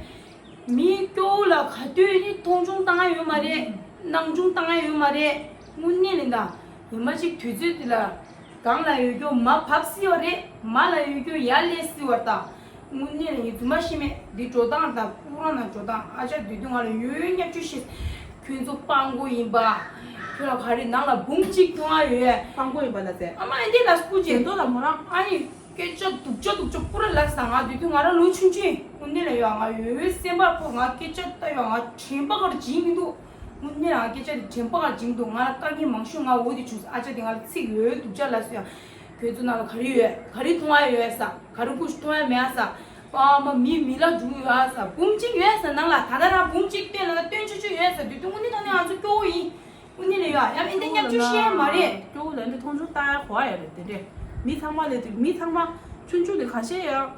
མི་སྐྱོ་བོ་ལ་ག་དུས་ནི་མཐོང་ཆུང་བཏང་ཡ་ཡོད་མ་རེད། སྣང་ཆུང་བཏང་ཡ་ཡོད་མ་རེད། དངོས་གནས་ལེ་ད། ཉི་མ་གཅིག་དུས་ཚོད་འདི་ལ། གང་ལ་ཡོད་རྒྱུ་མ་བབས་སྲིད་པ་རེད། མ་ལ་ཡོད་རྒྱུ་ཡར་སླེབས་སྲིད་པ་རེད་ད། དངོས་གནས་ལ་ངས་རྫུན་མ་ཤེས་མེད། འདི་འགྲོ་སྟངས་དང་ཕྲུ་གུ་རང་ནང་འགྲོ་སྟངས་ཨ་ཅག་དུས་དུས་ང་ལ་ཡོད་བརྙས་བཅོས་ཤིག་ཁྱོད་ཚོ་སྤྲང་པོ་ཡིན་པ། ཁྱོད་ལ་ག་རེ་ནང་ལ་འབུམ་གཅིག་ཐོང་ཨ་ཡོད། སྤྲང་པོ་ཡིན་པ་ལ་ཟེར། ཨ་མ་ཨེ་འདི་ལ་སྐུ་མཁྱེན། དོ་ལ་མོ་རང་ཨ་ནི་སྐད་ཆ་སྡུག་ཅག་སྡུག་ཅག་པུ་ར་ལབ་ས་ང་དུས་དུས་ང་རང་ལོ་ཆུང་ཆུང་དངོས་གནས་ལ་ཡོད་ང་ཡོད་སེམས་པ་ཕོག་ང་སྐད་ཆ་ལྟ་ཡོད་ང་དྲན་པ་གར་བྱིན་མི་འདུག་དངོས་གནས་ང་སྐད་ཆ་དེ་དྲན་པ་གར་བྱིན་མི་འདུག་ང་ལ་དཀའ་ངལ་མང་ཤོས་ང་འོ་དེ་བྱུང་ས་ཨ་ཅག་དེ་ང་ལ་ཚིག་ཡོད་སྡུག་ཅག་ལབ་ས་ཡ། ཁྱོད་ཚོ་ནང་ལ་ག་རེ་ཡོད། ག་རེ་མཐོང་ཡ་ཡོད་ས། ག་རེ་ཀུ་ཤུ་མཐོང་ཡ་མེད་ས། ཨ་མ་མི་མི་ལ་འཇུག་ཡོད་ས། འབུམ་གཅིག་ཡོད་ས་ནང་ལ་ད་ལྟ་རང་འབུམ་གཅིག་སྟོན་ལ་ན་སྟོན་ཆུ་ཆུ་ཡོད་ས་དུས་དུས་དངོས་གནས་དྲང་གནས་ང་ཚོ་སྐྱོ་བོ་ཡིན། དངོས་གནས་ལ་ཡོད་ཡང་ཨེ་འདི་མཉམ་སྤྱོད་ཤེས་ཡ་མ་རེད། སྐྱོ་བོ་ལ་འདི་མཐོང་ཆུང་ལྟ་ཡ་གོ་ཡ་རེད་དེ་འདྲས། མི་ཚང་མ་ལས་དུས་མི་ཚང་མ་ ཆུང་ཆུང་དེ་ཁ་ཤས་ཡང་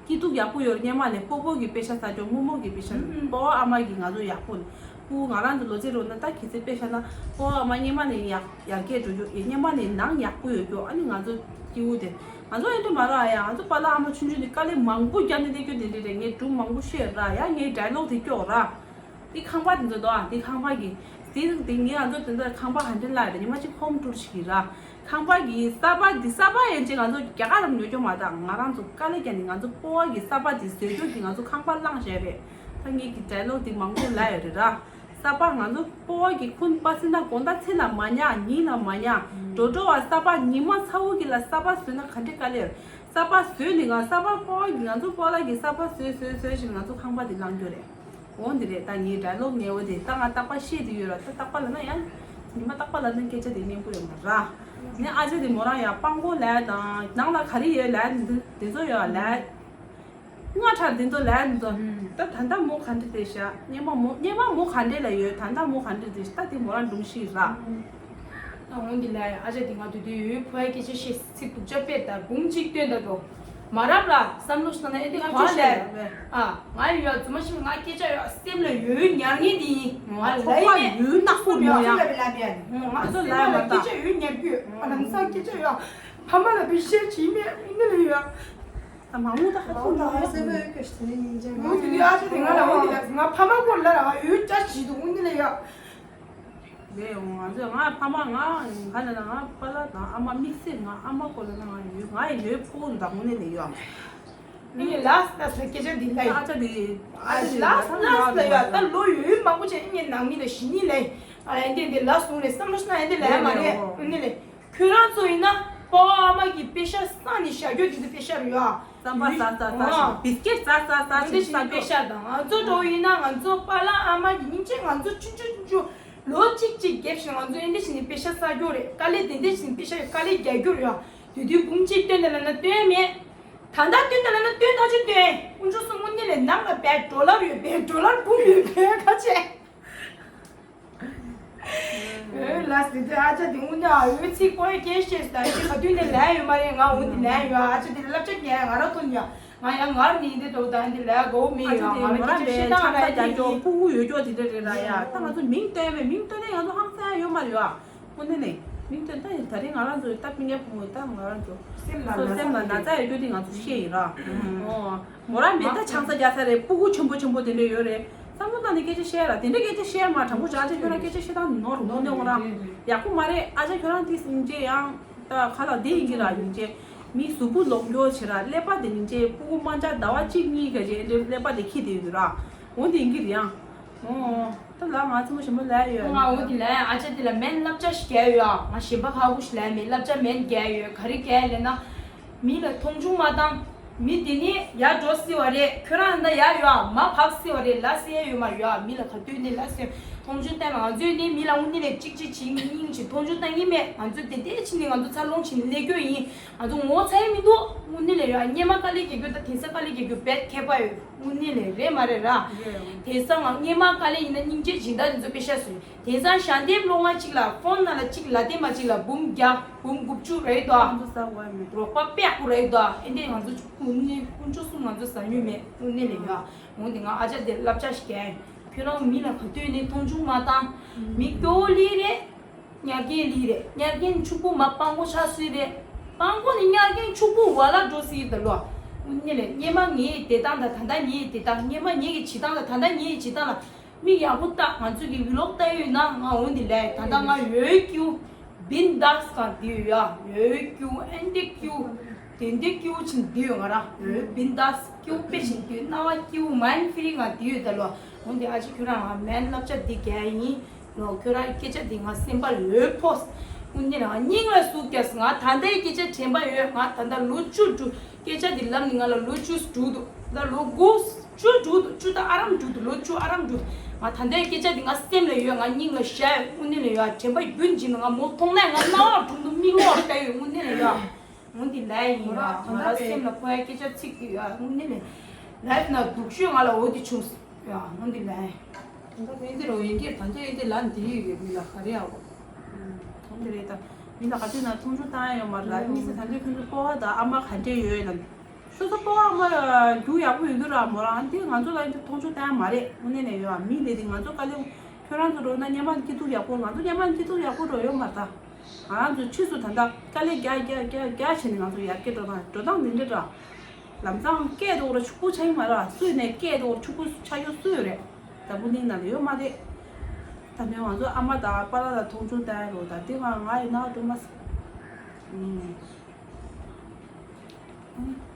སྐྱིད་སྡུག་ཡག་པོ་ཡོད་རེད། སྔོན་མ་ནས་སྤོ་བོ་གི་དཔེ་ཆ་ཟ་རྒྱུ། རྨོ་མོ་གི་དཔེ་ཆ། ཨུམ། སྤོ་བོ་ཨ་མ་གི་ང་ཚོ་ཡག་པོ་རེད། སྤོ་བོ་ང་རང་ཚོ་ལོ་ཚད་རོ་ན་ད་གི་ཚེ་དཔེ་ཆ་ན་སྤོ་བོ་ཨ་མ་སྔོན་མ་ནས་ཡག་ཡར་རྒྱས་འགྲོ་རྒྱུ། ཨེ་སྔོན་མ་ནས་ནང་ཡག་པོ་ཡོད་རྒྱུ། ཨ་ནི་ང་ཚོ་སྐྱིད་པོ་དེ། ང་ཚོ་ཨེ་འདྲ་མ་རེད་ཨ། ཡ་ང་ཚོ་པཱ་ལགས་ཨ་མ་ཆུང་ཆུང་དེ་དཀའ་ལས་མང་པོ་བརྒྱབ་ནས་སླེབས་རྒྱུ་དེ་འདྲ་རེད། ངས་སྒྲུང་མང་པོ་བཤད་ར་ཡ། ངའི་ཌའི་ལོག་དེ་སྐྱོག་ར། འདི་ཁང་པ་འདི་ཚོ་དོ་ཨ། འདི་ཁང་པ་གི། འདི་འདི་ངས་ང་ཚོ་དེ་ཚོ་ཁང་པ་ག་འདྲ་ལ་རེད། ཉི་མ་གཅིག་ཧོམ་ཊུར་ཞིག་གི་ར། ཁང་པ་གི་ས་པ་འདི་ས་པ་ཡན་ཆད་ང་ཚོ་རྒྱ་གར་རམ་ཉོ་རྒྱུ་མ་དང་། ང་རང་ཚོ་དཀའ་ལས་བརྒྱབ་ནས་ང་ཚོ་སྤོ་བོ་གི་ས་པ་འདི་བཟོས་རྒྱུ་གི་ང་ཚོ་ཁང་པ་བླངས་བཞག་རེད། ད་ངས་གི་ཌའི་ལོག་འདི་མང་པོ་ལ་ཡོད་རེད་ར། ས་པ་ང་ཚོ་སྤོ་བོ་གི་ཁུན་པ་སི་ན་དགོང་དག་ཚེ་ལ་མ་ཉལ་ཉིན་ལ་མ་ཉལ་འགྲོ་འགྲོ་བ། ས་པ་ཉི་མ་ཚ་བོ་གི་ལ་ས་པ་བཟོས་ན་ག་འདྲ་དཀའ་ལས་ཡོད། ས་པ་བཟོས་ནས་ང་ས་པ་སྤོ་བོ་གི་ང་ཚོ་སྤོ་ལགས་གི་ས་པ་བཟོས་བཟོས་བཟོས་བཞིན་ང་ཚོ་ཁང་པ་འདི་བླངས་རྒྱུ་རེད། འོ་འདི་རེད། ད་ངའི་ཌའི་ལོག་ངའི་འོ་དེ་ད་ང་རྟག་པར་བཤད་དེ་ཡོད་ར། ད་རྟག་པར་ལབ་ན་ཡང་ཉི་མ་རྟག་པར་ལབ་ན་སྐད་ཆ་དེ་སྙན་པོ་ཡོད་མ་ར། ནས་ཨ་ཅག་དེ་མོ་རང་ཡང་སྤང་གོ་ལས་དང་ནང་ལ་ག་རེ་ཡོད་ལས་འདི་འདི་ཚོ་ཡོད་ལས། སྔ་དྲག་འདི་ཚོ་ལས་འདི་ཚོ། ད་ད་ལྟ་མོ་ག་འདྲ་དེ་བཞག་སྔོན་མ་མོ་སྔོན་མ་མོ་ག་འདྲ་ལ་ཡོད། ད་ལྟ་མོ་ག་འདྲ་དེ་ད་དེ་མོ་རང་སྒྲུང་ཞིག་ར། ད་འོང་འདི་ལས་ཨ་ཅག་དེ་ང་དུས་དུས་ཡོད་ཕོ་ཡ་སྐད་ཆ་བཤད། ཚིག་སྡུག་ཅག་དཔེ་ལྟར་འབུམ་གཅིག་སྟོན་ད་དོ། མ་རབས་ལ་བསམ་བློ་བཏང་ན་ཨེ་འདི་ལབ་གོ་ཆོག་ལས། ཨ། ང་ཡོད་ཡ་རྫུན་མ་ཤི་ང་སྐད་ཆ་ཡོད་སེམས་ལ་ཡོད་ཉར་ངེས་འདི་ཡིན། ང་ལ་ཡིན་ནས་ཡོད་ནག་པོ་ཡོད་ཡ། ང་སེམས་ལ་སྐད་ཆ་ཡོད་ཉར་རྒྱུ་ང་ལམ་སང་སྐད་ཆ་ཡོད། ཕ་མ་ལ་བི་ཤེར་བྱེད་མེད་འདི་ལ་ཡོད། ད་མང་མོ་ད་ཧ་གོ་མ་ཧ་གོ་མ། ཨ་ཅག་དེ་ང་ལ་འོང་འདི་ལ་ང་ཕ་མ་སྐོར་ལ་ར་ང་ཡོད་ཅག་བྱེད་འདུག་འདི་ལ་ཡོད། རེད་འོང་། ང་ཚོས་ང་ཕ་མ་ང་ག་ལ་ན་ང་པཱ་ལགས་དང་ཨ་མ་དམིགས་བསལ་ང་ཨ་མ་སྐོར་ལ་ན་ང་ཡོད། ང་ཡི་ཡོད་ཕོ་བོ་དང་དངོས་གནས་ལས་ཡོད། ཨ་ནི་ལ་ས་ལ་ས་སྐད་ཆ་འདི་ལ་ཡིན། ཨ་ཅག་འདི་ཨ་ཅག་འདི་ལ་ས་ལ་ས་ལ་ཡོད། ད་ལོ་ཡོད་མང་པོ་ཅན་ཨ་ནི་ནང་མི་ལ་ཞི་ནི་ལ་ཡིན། ཨ་ལ་ཡིན་དེ་འདི་ལ་སོང་ནས་བསམ་བློ་ཤི་ན་ཡིན་དེ་ལ་ཡ་མ་རེད། ཨ་ནི་ལས། ཁྱོད་རང་ཚོ་ཡིན་ན་པཱ་ཨ་མ་གི་དཔེ་ཤག་བསགས་ནས་བཞག་རྒྱུ་དེ་ཚོ་དཔེ་ཤག་རེད་ཡ། རྩམ་པ་ཟ་ཟ་ཟ་ཞིག་བི་སི་ཀེ་ཊི་ཟ་ཟ་ཟ་ཞིག་ཟ་དགོས། དཔེ་ཤག་དང་ང་ཚོ་འགྲོ་ཡིན་ན་ང་ཚོ་པཱ་ལགས་ཨ་མ་གི་སྙིང་རྗེ། ང་ཚོ་ཆུང་ཆུང་ཆུང་ཆུང་ལོ་གཅིག་གཅིག་བརྒྱབ་བཞིན་ང་ཚོ་ཨེ་འདྲ་བྱས་ནས་དཔེ་ཤག་བསགས་རྒྱུ་རེད། དཀའ་ལས་དེ་འདྲ་བྱས་ནས་དཔེ་ཤག་དཀའ་ལས་རྒྱག་རྒྱུ་རེད་ཡ། དུས་དུས་འབུམ་གཅིག་སྟོན་དེ་ལབ་ན་སྟོན་མེད། ད་ལྟ་སྟོན་དེ་ལབ་ན་སྟོན་ཐག་ཆོད་སྟོན། དཀོན་མཆོག་གསུམ་དངོས་གནས་ལས་ནང་ལ་བས་ཌོ་ལར་ཡོད་པས། ཌོ་ལར་འབུམ་ཡོད་པས་ཁ་ཆེ། ཨོ་ལགས་སོ། དེ་ཨ་ཅག་དེ་དངོས་གནས་ཨ་འོའི་ཚིག་ཀོ་ཡ་སྐད་བཤད་ད་ཅི་ག་དུས་ནས་ལན་ཡོད་མ་རེད། ང་འོ་དེ་ལན་ཡོད། ཨ་ཅག་དེ་བསླབ་བྱ་རྒྱག་ང་ར་ཐོན་ཡ། ང་ཡང་ངར་ནི་འདི་འགྲོ་ད་འདི་ལས་གོ་མི་ཡོད། ང་ར་སྐད་ཆ་བཤད་སྟངས་ར་དེ་ཡོད་ཕྲུ་གུ་ཡོད་ཀྱོག་དེ་འདྲ་རེད་ར་ཡ། ད་ང་ཚོ་མིང་བཏོན་བས་མིང་བཏོན་ནས་ང་ཚོ་ཧང་སང་ཡ་ཡོད་མ་རེད་ཡ། དངོས་གནས་ནས་མིང་བཏོན་ད་ཡིན། ད་རིང་ང་རང་ཚོ་ད་སྤུན་ཀྱག་ཕྲུ་གུ་ད་ང་རང་ཚོ་སེམས་ལ་ཚོ་སེམས་ལ་ན་ཚ་ཡོད་ཀྱོག་དེ་ང་ཚོ་བཤད་ཡིན་ར། ཨོ། མོ་རང་མེད་ད་ཆང་ས་རྒྱག་ས་རེད། སྤུ་གུ་ཆེན་པོ་ཆེན་པོ་དེ་འདྲ་ཡོད་རེད། བསམ་བློ་བཏང་ནས་སྐད་ཆ་བཤད་ར། དེ་འདྲ་སྐད་ཆ་བཤད་མ། དྲང་པོ་བྱ་ཆེ་ཁྱོད་རང་སྐད་ཆ་བཤད་སྟངས་ནོར་ནོར་ནས་འོང་ར། ཡག་པོ་མ་རེད། ཨ་ཅག་ཁྱོད་རང་དེ་སྙིང་རྗེ་ཡང་ད་ཁ་ལ་བདེ་ཡིན་གྱི་ར། སྙིང་རྗེ་མི་གཟུགས་པོ་ལོག་འགྱོ་བྱེད་ར། ཀླད་པ་དེ་སྙིང་རྗེ་སྤུ་གུ་དམར་འབྱར་ཟླ་བ་གཅིག་གཉིས་ག་རེ་འདྲ་ཀླད་པ་དེ་འཁྱེར་བསྡད་ཡོད་ར། འོ་དེ་ཡིན་གྱི་རེད་ཡང་། ཨོ། ད་ལ་ང་ཚོ་མ་ཞིམ་པོ་ལ་ཡོད། ང་འོ་དེ་ལ་ཨ་ཅག་དེ་ལ་མེན་བསླབ་བྱ་ཞིག་རྒྱག་ཡོད། ང་ཞིམ་པ་ཁག་པོ་ཞིག་ལ་མེད། བསླབ་བྱ་མེན་རྒྱག་ཡོད། ག་རེ་རྒྱག་ལས་ན། མི་ལ་མཐོང་ཆུང་མ་བཏང་། མི་དེ་ནི་ཡར་འགྲོ་སྲིད་པ་རེད། ཁྱོད་རང་ད་ཡར་ཡོད་མར་བབས་སྲིད་པ་རེད། ལབ་སྲིད་ཡ་ཡོད་མ་རེད་ཡ། མི་ལ་ག་དུས་ནས་ལབ་སྲིད། མཐོང་ཆུང་བསྟན་ན་ང་ཚོས་ནི་མི་ལ་དངོས་གནས་ལས་གཅིག་གཅིག་བྱེད་ཀྱི་སྙིང་རྗེ་མཐོང་ཆུང་བསྟན་གྱི་མེད། ང་ཚོ་དེ་འདྲས་བྱས་ནས་ང་ཚོ་འཚར་ལོངས་བྱས་ནས་སླེབས་རྒྱུ་ཡིན། ང་ཚོ་ངོ་ཚ་ཡི་མི་འདུག་དངོས་གནས་ལས་ཡ། སྔོན་མ་དཀའ་ལས་རྒྱག་རྒྱུ་དང་དེང་སང་དཀའ་ལས་རྒྱག་རྒྱུ་བེད་ཁྱད་པར་ཡོད། དངོས་གནས་ལས་རེད་མ་རེད་ར། དེང་སང་ང་སྔོན་མ་དཀའ་ལས་ཡིན་ན་སྙིང་རྗེ་སྦྱིན་བདག་དེ་ཚོ་དཔེ་ཤ་ཟོས། དེང་སང་ཞལ་འདེབས་སློང་ང་གཅིག་ལ་ཕོན་ནང་ལ་གཅིག་ལ་དེ་མ་གཅིག་ལ་འབུམ་བརྒྱ་འབུམ་དགུ་བཅུ་རེད་དོ། ང་ཚོ་ཟ་དགོས་མེད། རོགས་པ་དཔེ་ཡག་པོ་རེད་དོ། ཨེ་འདྲས་ང་ཚོ་དངོས་གནས་དཀོན་མཆོག་གསུམ་ང་ཚོ་ཟ་མྱོང་མེད། དངོས་གནས་ལས་ཡ། འོ་དེ་ང་ཨ་ཅག་དེ་བསླབ་བྱ་ཞིག་རྒྱག་ཡིན། ཁྱོད་རང་མི་ལ་ག་དུས་ནས་མཐོང་ཆུང་མ་བཏང་། མི་སྐྱོ་བོ་ལི་རེད། ཉར་མཁན་ལི་རེད། ཉར་མཁན་ཕྱུག་པོ་མ་སྤྲང་པོ་ཆགས་སྲིད་རེད། སྤྲང་པོ་ནི་ཉར་མཁན་ཕྱུག་པོ་བ་ལ་འགྲོ་སྲིད་ད་ལོ། དངོས་གནས་ལས་སྔོན་མ་ངའི་བསྡད་སྟངས་དང་ད་ལྟ་ངའི་བསྡད་སྟངས། སྔོན་མ་ངའི་གི་བྱེད་སྟངས་དང་ད་ལྟ་ངའི་བྱེད་སྟངས་ལ་མིག་ཡག་པོ་བལྟ། ང་ཚོ་གི་བི་ལོག་བལྟ་ཡོད་ན་ང་འོ་འདི་ལས་ད་ལྟ་ང་ཡོད་ཀྱུ། བིན་དཱས་གང་དེ་ཡོད་ཡ། ཡོད་ཀྱུ་ཨན་ཏེ་ཀྱུ། དེ་འདི་ཀྱུ་ཆིན་དེ་ཡོད་ང་ར། ཡོད་བིན་དཱས་ཀྱུ་པེ་ཆིན་དེ་ཡོད། སྣང་བ་ཀྱུ་མའིན་ཕི་རི་ང་དེ་ཡོད་ད་ལོ། འོ་འདི་ཨ་ཅེ་ཁྱོད་རང་ང་མེན་བསླབ་བྱ་འདི་རྒྱག་ཡིན། ལོ། ཁྱོད་རང་སྐད་ཆ་འདི་ང་སེམས་པ་ལ་འོས་ཕོག་དངོས་གནས་ལ་ང་སྙིང་ལ་ཟུག་རྒྱག་ང་ད་ལྟའི་སྐད་ཆ་དྲན་པ་ཡོད། ང་ད་ལྟ་ལོ་བཅུ་དྲུག་སྐད་ཆ་འདི་ལབ་ནས་ང་ལ་ལོ་བཅུ་དྲུག་འདུག་ད་ལོ་དགུ་བཅུ་དྲུག་འདུག་བཅུ་ད་ཨ་རམ་དྲུག་འདུག་ལོ་བཅུ་ཨ་རམ་དྲུག་ང་ད་ལྟའི་སྐད་ཆ་འདི་ང་སེམས་ལ་ཡོད། ང་སྙིང་ལ་བཞག་ཡོད། དངོས་གནས་ལ་ཡོད། དྲན་པ་རྒྱུན་འཇིག་ན་ང་མོ་མཐོང་ན་ང་རྣ་བ་དྲུང་དུ་མིག་ལོག་ལྟ་ཡོད། དངོས་གནས་ལ་ཡོད། འོ་འདི་ལས་ཡིན་ཡ། ང་རང་སེམས་ལ་ཕོག་ཡ་སྐད་ཆ་ཚིག་འདི་ཡ། དངོས་གནས་ལས་ལབ་ན་སྡུག་ཤོས་ང་ལ་འོ་འདི་བྱུང་ཡ། འོ་འདི་ལས། ད་ལྟ་ཨེ་འདི་རུ་ཡིན་གྱི་ད་ལྟ་ཨེ་འདི་ལ་འདི་ཡོད་མི་ལ་ག་རེ་ཡ་འོ། འོ་འདི་རེད་ད། ཡིན་ད་ག་དུས་ན་མཐོང་ཆུང་བཏང་ཡ་ཡོད་མ་རེད་ལ། གཉིས་སུ་ད་འདོད་ཁྱོད་ཚོ་སྤོ་བ་དང་ཨ་མ་ག་འདྲས་ཡོད་ལ། སོ་སོ་སྤོ་བ་ཨ་མ་རྒྱུ་ཡག་པོ་ཡོད་རྒྱུ་ར་མོ་རང་འདི་ང་ཚོ་ལ་འདི་མཐོང་ཆུང་བཏང་ཡ་མ་རེད། དངོས་གནས་ནས་ཡོད་ཨ། མི་འདི་འདི་ང་ཚོ་དཀའ་ལས་ཁྱོད་རང་ཚོ་འགྲོ་ན་སྔོན་མ་སྐྱིད་སྡུག་ཡག་པོ། ང་ཚོ་སྔོན་མ་སྐྱིད་སྡུག་ཡག་པོ་འགྲོ་ཡོད་མ་རེད་ད། ང་རང་ཚོ་ཕྱིས་སུ་ད་ལྟ་དཀའ་ལས་རྒྱག་རྒྱག་རྒྱག་རྒྱག་བྱས་ནས་ང་ཚོ་ཡར་རྒྱས་འགྲོ་སྟངས་འགྲོ་སྟངས་འདི་འདྲ་ར། ལམ་སང་སྐད་དོག་ར་ཕྱུག་པོ་ཆགས་ཡིན་མ་ར། སུས་ནས་སྐད་དོག་ཕྱུག་པོ་ཆགས་ཡོད་སུ་ཡོད་རེད། ད་བུ་ནིང་ནང་ལ་ཡོད་མ་རེད། ད་ནས་ང་ཚོ་ཨ་མ་དང་པཱ་ལགས་ལ་མཐོང་ཆུང་བཏང་ཡ་རོ། ད་དེ་ང་ང་ཡིན་ན་འགྲོ་མ་སྲིད། ཨུམ།